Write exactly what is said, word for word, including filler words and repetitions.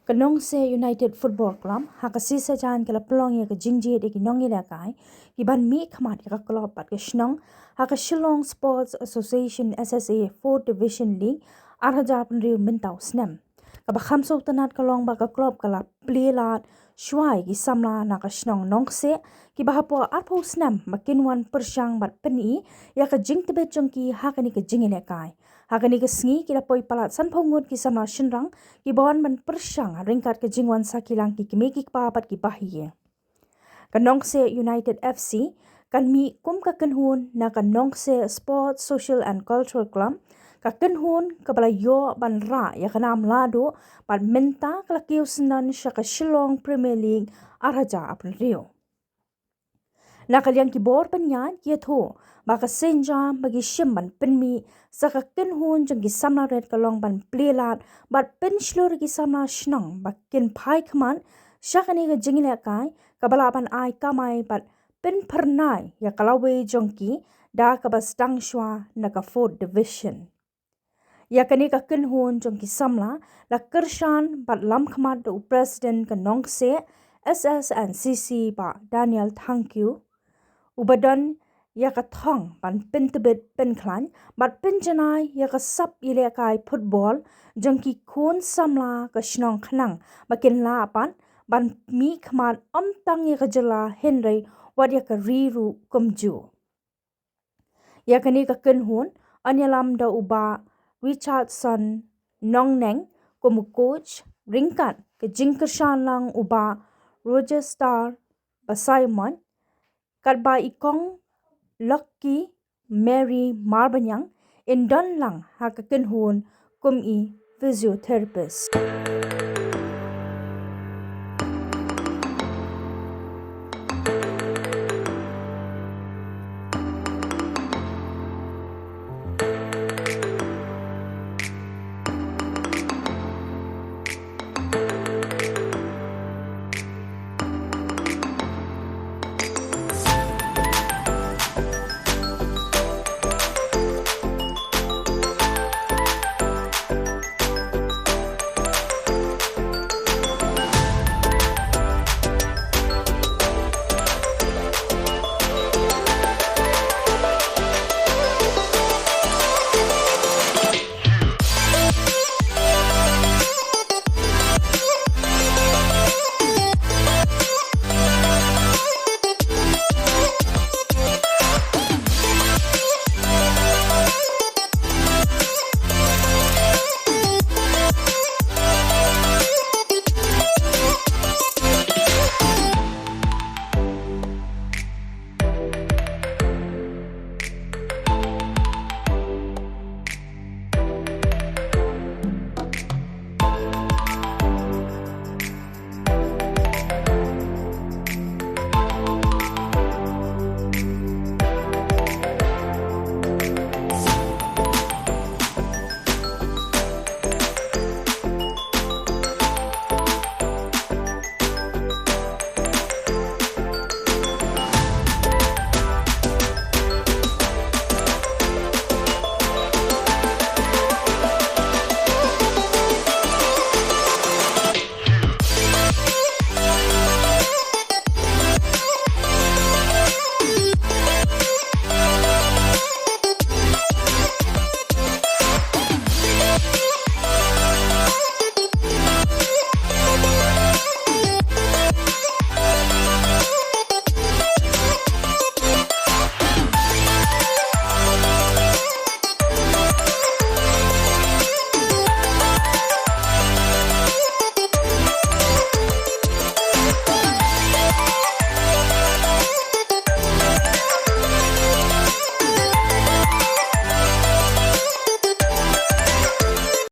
Ka Nongkseh United Football Club ha ka sngi Saitjaiñ ka la pynlong ïa ka jingjied ïa ki nongïalehkai ki ban mih khmat ïa ka club bad ka shnong ha ka Shillong Sports Association, S S A, Fourth Division League ar hajar arphew hynriew mynta u snem. Kaba kham sngewtynnat ka long ba ka club ka la plie lad shuwa ïa ki samla na ka shnong Nongkseh kiba hapoh arphew snem ba kin wan pyrshang bad pyni ïa ka jingtbit jong ki ha kane ka jingïalehkai. Ha kane ka sngi ki la poi palat sanphew ngut ki samla shynrang kiba wan ban pyrshang ryngkat ka jingwan sakhi lang ki kmie ki kpa bad ki bahaïing. Ka Nongkseh United F C kan mih kum ka kynhun na ka Nongkseh Sports Social and Cultural Club, ka kynhun kaba la ïoh ban rah ïa ka nam lahduh bad mynta ka la kiew syndon sha ka Shillong Premier League ar hajar arphew hynriew. Na ka liang ki bor pynïaid ki ïathuh ba ka sienjam ba ki shim ban pynmih sa ka kynhun jong ki samla rit ka long ban plie lad bad pynshlur ïa ki samla shnong ba kin phai khmat sha kane ka jingïalehkai kaba lah ban ai kamai bad pynphyrnai ïa ka lawei jong ki da kaba sdang shuwa na ka Fourth Division. Ïa kane ka kynhun jong ki samla la kyrshan bad lam khmat da u President ka Nongkseh S S and C C, Bah Daniel Thangkhiew, uba don ïa ka thong ban pyntbit pynkhlaiñ bad pynjanai ïa ka sap ïalehkai football jong ki khun samla ka shnong khnang ba kin lah pat ban mih khmat ym tang ïa ka jylla hynrei wat ïa ka ri ruh kumjuh. Ïa kane ka kynhun yn ïalam da u Bah Richardson Nongneng kum u coach, ryngkat ka jingkyrshan lang u Bah Roger Star Basaïamoit, katba i Kong Lucky Mary Marbaniang in don lang ha ka kynhun kum i physiotherapist.